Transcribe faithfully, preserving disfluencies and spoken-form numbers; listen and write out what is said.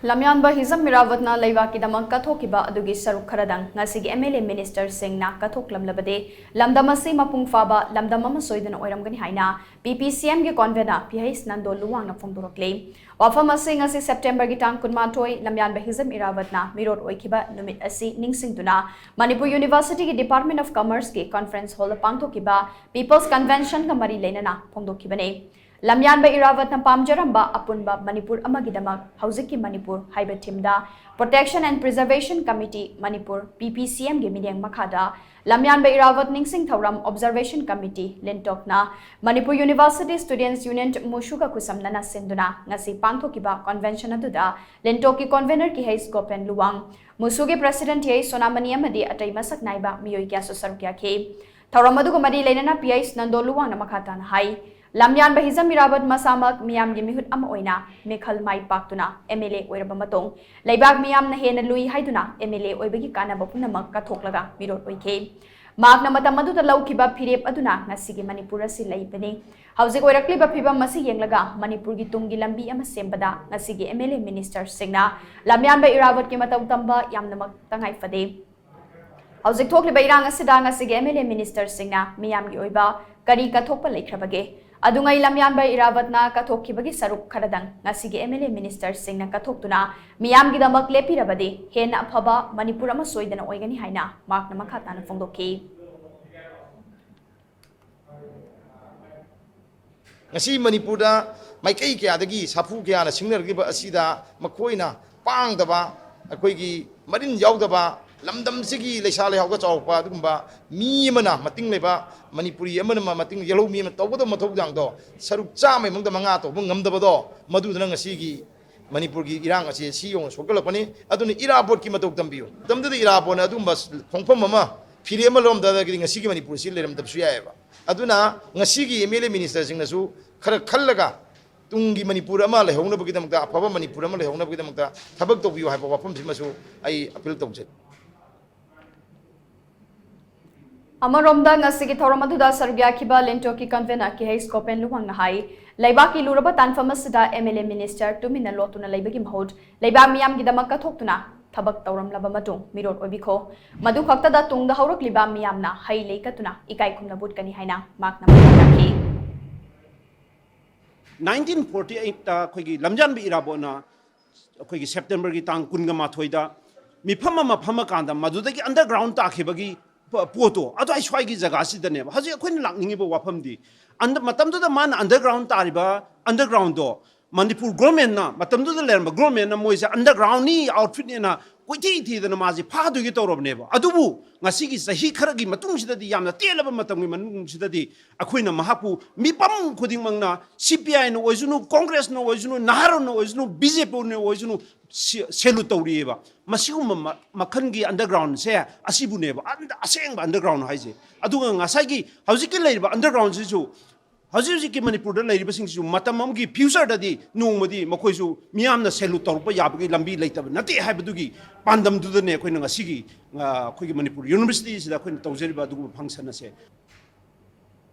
ꯂꯝꯌꯥꯟꯕ ꯍꯤꯖꯝ ꯏꯔꯥꯕꯠꯅ ꯂꯩꯕꯥꯛꯀꯤꯗꯃꯛ ꯀꯠꯊꯣꯛꯈꯤꯕ ꯑꯗꯨꯒꯤ ꯁꯔꯨꯛ ꯈꯔꯗꯪ ꯉꯁꯤꯒꯤ MLA ministerꯁꯤꯡꯅ ꯀꯠꯊꯣꯛꯂꯝꯂꯕꯗꯤ ꯂꯝꯗꯝ ꯑꯁꯤ ꯃꯄꯨꯡ ꯐꯥꯕ ꯂꯝꯗꯝ ꯑꯃ ꯁꯣꯏꯗꯅ ꯑꯣꯏꯔꯝꯒꯅꯤ ꯍꯥꯏꯅ PPCMꯒꯤ convener P H ꯅꯟꯗꯣ ꯂꯨꯋꯥꯡꯅ ꯐꯣꯡꯗꯣꯔꯛꯂꯤ꯫ ꯋꯥꯐꯝ ꯑꯁꯤ ꯉꯁꯤ Septemberꯒꯤ ꯇꯥꯡ ꯀꯨꯟꯃꯥꯊꯣꯏ ꯂꯝꯌꯥꯟꯕ ꯍꯤꯖꯝ ꯏꯔꯥꯕꯠꯅ ꯃꯤꯔꯣꯠ ꯑꯣꯏꯈꯤꯕ ꯅꯨꯃꯤꯠ ꯑꯁꯤ ꯅꯤꯡꯁꯤꯡꯗꯨꯅ ꯃꯅꯤꯄꯨꯔ Universityꯒꯤ Department of Commerceꯀꯤ conference hallꯗ ꯄꯥꯡꯊꯣꯛꯈꯤꯕ People's Conventionꯒ ꯃꯔꯤ ꯂꯩꯅꯅ ꯐꯣꯡꯗꯣꯛꯈꯤꯕꯅꯤ꯫ ꯂꯝꯌꯥꯟꯕ ꯏꯔꯥꯕꯠꯅ ꯄꯥꯝꯖꯔꯝꯕ ꯑꯄꯨꯟꯕ ꯃꯅꯤꯄꯨꯔ ꯑꯃꯒꯤꯗꯃꯛ ꯍꯧꯖꯤꯛꯀꯤ ꯃꯅꯤꯄꯨꯔ ꯍꯥꯏꯕ themeꯗ Protection and Preservation Committee Manipur, PPCMꯒꯤ ꯃꯤꯠꯌꯦꯡ ꯃꯈꯥꯗ ꯂꯝꯌꯥꯟꯕ ꯏꯔꯥꯕꯠ ꯅꯤꯡꯁꯤꯡ ꯊꯧꯔꯝ Observation Committee ꯂꯤꯟꯇꯣꯛꯅ Manipur University Students Union ꯃꯨꯁꯨꯒ ꯈꯨꯠꯁꯝꯅꯅ ꯁꯤꯟꯗꯨꯅ ꯉꯁꯤ ꯄꯥꯡꯊꯣꯛꯈꯤꯕ convention ꯑꯗꯨꯗ ꯂꯤꯟꯇꯣꯛꯀꯤ convener K H ꯒꯣꯄꯦꯟ Luwang, ꯃꯨꯁꯨꯒꯤ president T H ꯁꯣꯅꯥꯃꯅꯤ ꯑꯃꯗꯤ ꯑꯇꯩ ꯃꯁꯛ ꯅꯥꯏꯕ ꯃꯤꯑꯣꯏ ꯀꯌꯥꯁꯨ ꯁꯔꯨꯛ ꯌꯥꯈꯤ꯫ ꯊꯧꯔꯝ ꯑꯗꯨꯒ ꯃꯔꯤ ꯂꯩꯅꯅ P H ꯅꯟꯗꯣ ꯂꯨꯋꯥꯡꯅ ꯃꯈꯥ ꯇꯥꯅ ꯍꯥꯏ, ꯂꯝꯌꯥꯟꯕ ꯍꯤꯖꯝ ꯏꯔꯥꯕꯠ ꯃꯁꯥꯃꯛ ꯃꯤꯌꯥꯝꯒꯤ ꯃꯤꯍꯨꯠ ꯑꯃ ꯑꯣꯏꯅ ꯃꯤꯈꯜ ꯃꯥꯏ ꯄꯥꯛꯇꯨꯅ MLA ꯑꯣꯏꯔꯕ ꯃꯇꯨꯡ ꯂꯩꯕꯥꯛ ꯃꯤꯌꯥꯝꯅ ꯍꯦꯟꯅ ꯂꯨꯏ ꯍꯥꯏꯗꯨꯅ MLA ꯑꯣꯏꯕꯒꯤ ꯀꯥꯟꯅꯕ ꯄꯨꯝꯅꯃꯛ ꯀꯠꯊꯣꯛꯂꯒ ꯃꯤꯔꯣꯠ ꯑꯣꯏꯈꯤ꯫ ꯃꯍꯥꯛꯅ ꯃꯇꯝ ꯑꯗꯨꯗ ꯂꯧꯈꯤꯕ ꯐꯤꯔꯦꯞ ꯑꯗꯨꯅ ꯉꯁꯤꯒꯤ ꯃꯅꯤꯄꯨꯔ ꯑꯁꯤ ꯂꯩꯕꯅꯤ꯫ ꯍꯧꯖꯤꯛ ꯑꯣꯏꯔꯛꯂꯤꯕ ꯐꯤꯕꯝ ꯑꯁꯤ ꯌꯦꯡꯂꯒ ꯃꯅꯤꯄꯨꯔꯒꯤ ꯇꯨꯡꯒꯤ ꯂꯝꯕꯤ ꯑꯃ ꯁꯦꯝꯕꯗ ꯉꯁꯤꯒꯤ MLA ministerꯁꯤꯡꯅ ꯂꯝꯌꯥꯟꯕ ꯏꯔꯥꯕꯠꯀꯤ ꯃꯇꯧ ꯇꯝꯕ ꯌꯥꯝꯅꯃꯛ ꯇꯉꯥꯏ ꯐꯗꯦ꯫ ꯍꯧꯖꯤꯛ ꯊꯣꯛꯂꯤꯕ ꯏꯔꯥꯡ ꯑꯁꯤꯗ ꯉꯁꯤꯒꯤ MLA ministerꯁꯤꯡꯅ ꯃꯤꯌꯥꯝꯒꯤ ꯑꯣꯏꯕ ꯀꯔꯤ ꯀꯠꯊꯣꯛꯄ ꯂꯩꯈ꯭ꯔꯕꯒꯦ? ꯑꯗꯨꯉꯩ ꯂꯝꯌꯥꯟꯕ ꯏꯔꯥꯕꯠꯅ ꯀꯠꯊꯣꯛꯈꯤꯕꯒꯤ ꯁꯔꯨꯛ ꯈꯔꯗꯪ ꯉꯁꯤꯒꯤ MLA ministerꯁꯤꯡꯅ ꯀꯠꯊꯣꯛꯇꯨꯅ ꯃꯤꯌꯥꯝꯒꯤꯗꯃꯛ ꯂꯦꯞꯄꯤꯔꯕꯗꯤ ꯍꯦꯟꯅ ꯑꯐꯕ ꯃꯅꯤꯄꯨꯔ ꯑꯃ ꯁꯣꯏꯗꯅ ꯑꯣꯏꯒꯅꯤ ꯍꯥꯏꯅ ꯃꯍꯥꯛꯅ ꯃꯈꯥ ꯇꯥꯅ ꯐꯣꯡꯗꯣꯛꯈꯤ꯫ ꯉꯁꯤ ꯃꯅꯤꯄꯨꯔꯗ ꯃꯥꯏꯀꯩ ꯀꯌꯥꯗꯒꯤ ꯁꯥꯐꯨ ꯀꯌꯥꯅ ꯁꯤꯡꯅꯔꯛꯂꯤꯕ ꯑꯁꯤꯗ ꯃꯈꯣꯏꯅ ꯄꯥꯡꯗꯕ, ꯑꯩꯈꯣꯏꯒꯤ ꯃꯔꯤꯟ ꯌꯥꯎꯗꯕ, ꯂꯝꯗꯝꯁꯤꯒꯤ ꯂꯩꯁꯥ ꯂꯩꯍꯥꯎꯗ ꯆꯥꯎꯔꯛꯄ ꯑꯗꯨꯒꯨꯝꯕ ꯃꯤ ꯑꯃꯅ, ꯃꯇꯤꯡ ꯂꯩꯕ ꯃꯅꯤꯄꯨꯔꯤ ꯑꯃꯅ, ꯃꯇꯤꯡ ꯌꯦꯜꯍꯧ ꯃꯤ ꯑꯃꯅ ꯇꯧꯒꯗꯕ ꯃꯊꯧꯗꯥꯡꯗꯣ ꯁꯔꯨꯛ ꯆꯥꯝꯃꯒꯤ ꯃꯅꯨꯡꯗ ꯃꯉꯥ ꯇꯧꯕ ꯉꯝꯗꯕꯗꯣ, ꯃꯗꯨꯗꯨꯅ ꯉꯁꯤꯒꯤ ꯃꯅꯤꯄꯨꯔꯒꯤ ꯏꯔꯥꯡ ꯑꯁꯤ ꯁꯤ ꯌꯧꯅ ꯁꯣꯛꯀꯠꯂꯛꯄꯅꯤ꯫ ꯑꯗꯨꯅ ꯏꯔꯥꯕꯣꯠꯀꯤ ꯃꯇꯧ ꯇꯝꯕꯤꯌꯨ꯫ ꯃꯇꯝꯗꯨꯗ ꯏꯔꯥꯕꯣꯠꯅ ꯑꯗꯨꯒꯨꯝꯕ ꯈꯣꯡꯐꯝ ꯑꯃ, ꯐꯤꯔꯦꯞ ꯑꯃ ꯂꯧꯔꯝꯗ꯭ꯔꯒꯗꯤ ꯉꯁꯤꯒꯤ ꯃꯅꯤꯄꯨꯔꯁꯤ ꯂꯩꯔꯝꯗꯕꯁꯨ ꯌꯥꯏꯑꯕ꯫ ꯑꯗꯨꯅ ꯉꯁꯤꯒꯤ MLA ministerꯁꯤꯡꯅꯁꯨ ꯈꯔ ꯈꯜꯂꯒ ꯇꯨꯡꯒꯤ ꯃꯅꯤꯄꯨꯔ ꯑꯃ ꯂꯩꯍꯧꯅꯕꯒꯤꯗꯃꯛꯇ, ꯑꯐꯕ ꯃꯅꯤꯄꯨꯔ ꯑꯃ ꯂꯩꯍꯧꯅꯕꯒꯤꯗꯃꯛꯇ ꯊꯕꯛ ꯇꯧꯕꯤꯌꯨ ꯍꯥꯏꯕ ꯋꯥꯐꯝꯁꯤꯃꯁꯨ ꯑꯩ appeal ꯇꯧꯖꯔꯤ꯫ ꯑꯃꯔꯣꯝꯗ, ꯉꯁꯤꯒꯤ ꯊꯧꯔꯝ ꯑꯗꯨꯗ ꯁꯔꯨꯛ ꯌꯥꯈꯤꯕ ꯂꯦꯟꯇꯣꯀꯤ ꯀꯟꯚꯦꯅꯔ ꯀꯦ ꯍꯩꯁ ꯒꯣꯄꯦꯟ ꯂꯨꯋꯥꯡꯅ ꯍꯥꯏ, ꯂꯩꯕꯥꯛꯀꯤ ꯂꯨꯔꯕ ꯇꯥꯟꯐꯝ ꯑꯁꯤꯗ ꯑꯦꯝ ꯑꯦꯜ ꯑꯦ ꯃꯤꯅꯤꯁꯇꯔ ꯇꯨꯃꯤꯟꯅ ꯂꯣꯠꯇꯨꯅ ꯂꯩꯕꯒꯤ ꯃꯍꯨꯠ ꯂꯩꯕꯥꯛ ꯃꯤꯌꯥꯝꯒꯤꯗꯃꯛ ꯀꯠꯊꯣꯛꯇꯨꯅ ꯊꯕꯛ ꯇꯧꯔꯝꯂꯕ ꯃꯇꯨꯡ ꯃꯤꯔꯣꯠ ꯑꯣꯏꯕꯤꯈꯣ꯫ ꯃꯗꯨ ꯈꯛꯇꯗ ꯇꯨꯡꯗ ꯍꯧꯔꯛꯂꯤꯕ ꯃꯤꯌꯥꯝꯅ ꯍꯩ ꯂꯩ ꯀꯠꯇꯨꯅ ꯏꯀꯥꯏ ꯈꯨꯝꯅꯕ ꯎꯠꯀꯅꯤ ꯍꯥꯏꯅ ꯃꯍꯥꯛꯅ ꯃꯈꯥ ꯇꯥꯈꯤ꯫ ꯅꯥꯏꯟꯇꯤꯟ ꯐꯣꯔꯇꯤ ꯑꯩꯠꯇ ꯑꯩꯈꯣꯏꯒꯤ ꯂꯝꯖꯥꯟꯕ ꯏꯔꯥꯕꯣꯠꯅ ꯑꯩꯈꯣꯏꯒꯤ ꯁꯦꯞꯇꯦꯝꯕꯔꯒꯤ ꯇꯥꯡ ꯀꯨꯟꯒ ꯃꯥꯊꯣꯏꯗ ꯃꯤꯐꯝ ꯑꯃ ꯐꯝꯃꯀꯥꯟꯗ ꯃꯗꯨꯗꯒꯤ ꯑꯟꯗꯔꯒ꯭ꯔꯥꯎꯟ ꯇꯥꯈꯤꯕꯒꯤ ꯄ- ꯄꯣꯠꯇꯣ ꯑꯗꯨꯋꯥꯏ ꯁ꯭ꯋꯥꯏꯒꯤ ꯖꯒꯥꯁꯤꯗꯅꯦꯕ꯫ ꯍꯧꯖꯤꯛ ꯑꯩꯈꯣꯏꯅ ꯂꯥꯛꯅꯤꯡꯉꯤꯕ ꯋꯥꯐꯝꯗꯤ ꯑꯟꯗ- ꯃꯇꯝꯗꯨꯗ ꯃꯥꯅ ꯑꯟꯗꯔꯒ꯭ꯔꯥꯎꯟ ꯇꯥꯔꯤꯕ ꯑꯟꯗꯔꯒ꯭ꯔꯥꯎꯟꯗꯣ ꯃꯅꯤꯄꯨꯔ ꯒꯣꯔꯃꯦꯟꯅ, ꯃꯇꯝꯗꯨꯗ ꯂꯩꯔꯝꯕ ꯒꯣꯔꯃꯦꯟꯅ ꯃꯣꯏꯁꯦ ꯑꯟꯗꯔꯒ꯭ꯔꯥꯎꯟꯅꯤ, ꯑꯥꯎꯠꯐꯤꯠꯅꯦꯅ ꯀꯣꯏꯊꯤ ꯊꯤꯗꯅ ꯃꯥꯁꯦ ꯐꯥꯗꯣꯏꯒꯤ ꯇꯧꯔꯕꯅꯦꯕ꯫ ꯑꯗꯨꯕꯨ ꯉꯁꯤꯒꯤ ꯆꯍꯤ ꯈꯔꯒꯤ ꯃꯇꯨꯡꯁꯤꯗꯗꯤ, ꯌꯥꯝꯅ ꯇꯦꯜꯂꯕ ꯃꯇꯝꯒꯤ ꯃꯅꯨꯡꯁꯤꯗꯗꯤ, ꯑꯩꯈꯣꯏꯅ ꯃꯍꯥꯛꯄꯨ ꯃꯤꯄꯝ ꯈꯨꯗꯤꯡꯃꯛꯅ, ꯁꯤ ꯄꯤ ꯑꯥꯏꯅ ꯑꯣꯏꯁꯅꯨ, ꯀꯣꯡꯒ꯭ꯔꯦꯁꯅ ꯑꯣꯏꯁꯅꯨ, ꯅꯍꯥꯔꯣꯟꯅ ꯑꯣꯏꯁꯅꯨ, ꯕꯤ ꯖꯦ ꯄꯤꯅ ꯑꯣꯏꯁꯅꯨ, ꯁꯦꯂꯨꯠ ꯇꯧꯔꯤꯑꯕ꯫ ꯃꯁꯤꯒꯨꯝꯕ ꯃ- ꯃꯈꯜꯒꯤ ꯑꯟꯗꯔꯒ꯭ꯔꯥꯎꯟꯁꯦ ꯑꯁꯤꯕꯨꯅꯦꯕ ꯑꯟ- ꯑꯁꯦꯡꯕ ꯑꯟꯗꯔꯒ꯭ꯔꯥꯎꯟ ꯍꯥꯏꯁꯦ꯫ ꯑꯗꯨꯒ ꯉꯁꯥꯏꯒꯤ ꯍꯧꯖꯤꯛꯀꯤ ꯂꯩꯔꯤꯕ ꯑꯟꯗꯔꯒ꯭ꯔꯥꯎꯟꯁꯤꯁꯨ, ꯍꯧꯖꯤꯛ ꯍꯧꯖꯤꯛꯀꯤ ꯃꯅꯤꯄꯨꯔꯗ ꯂꯩꯔꯤꯕꯁꯤꯡꯁꯤꯁꯨ ꯃꯇꯝ ꯑꯃꯒꯤ ꯐ꯭ꯌꯨꯆꯔꯗꯗꯤ ꯅꯣꯡꯃꯗꯤ ꯃꯈꯣꯏꯁꯨ ꯃꯤꯌꯥꯝꯅ ꯁꯦꯂꯨꯠ ꯇꯧꯔꯛꯄ ꯌꯥꯕꯒꯤ ꯂꯝꯕꯤ ꯂꯩꯇꯕ ꯅꯠꯇꯦ ꯍꯥꯏꯕꯗꯨꯒꯤ ꯄꯥꯟꯗꯝꯗꯨꯗꯅꯦ ꯑꯩꯈꯣꯏꯅ ꯉꯁꯤꯒꯤ, ꯑ, ꯑꯩꯈꯣꯏꯒꯤ ꯃꯅꯤꯄꯨꯔ ꯌꯨꯅꯤꯚꯔꯁꯤꯇꯤꯁꯤꯗ ꯑꯩꯈꯣꯏꯅ ꯇꯧꯖꯔꯤꯕ ꯑꯗꯨꯒꯨꯝꯕ ꯐꯪꯁꯟ ꯑꯁꯦ꯫